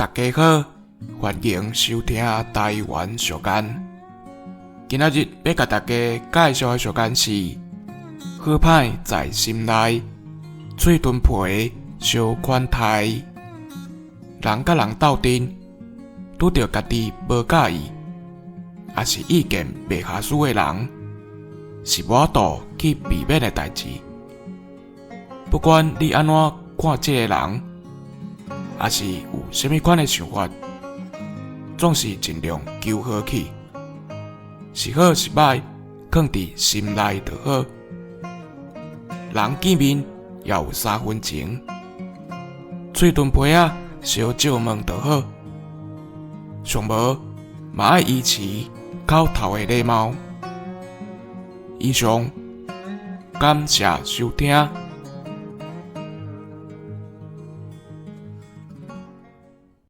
大家好，歡迎收聽台灣俗諳。今仔日欲共大家介紹的俗諳是：好歹在心內，喙唇皮相款待。人佮人鬥陣，拄著家己無佮意，抑是意見袂合適的人，是無法度去避免的代誌。不管你按怎看這个人，抑是有啥物款的想法，總是盡量求和氣，是好是䆀，囥佇心內就好。人見面也有三分情，喙唇皮仔相借問就好。上無嘛愛維持口頭的禮貌。以上，感謝收聽。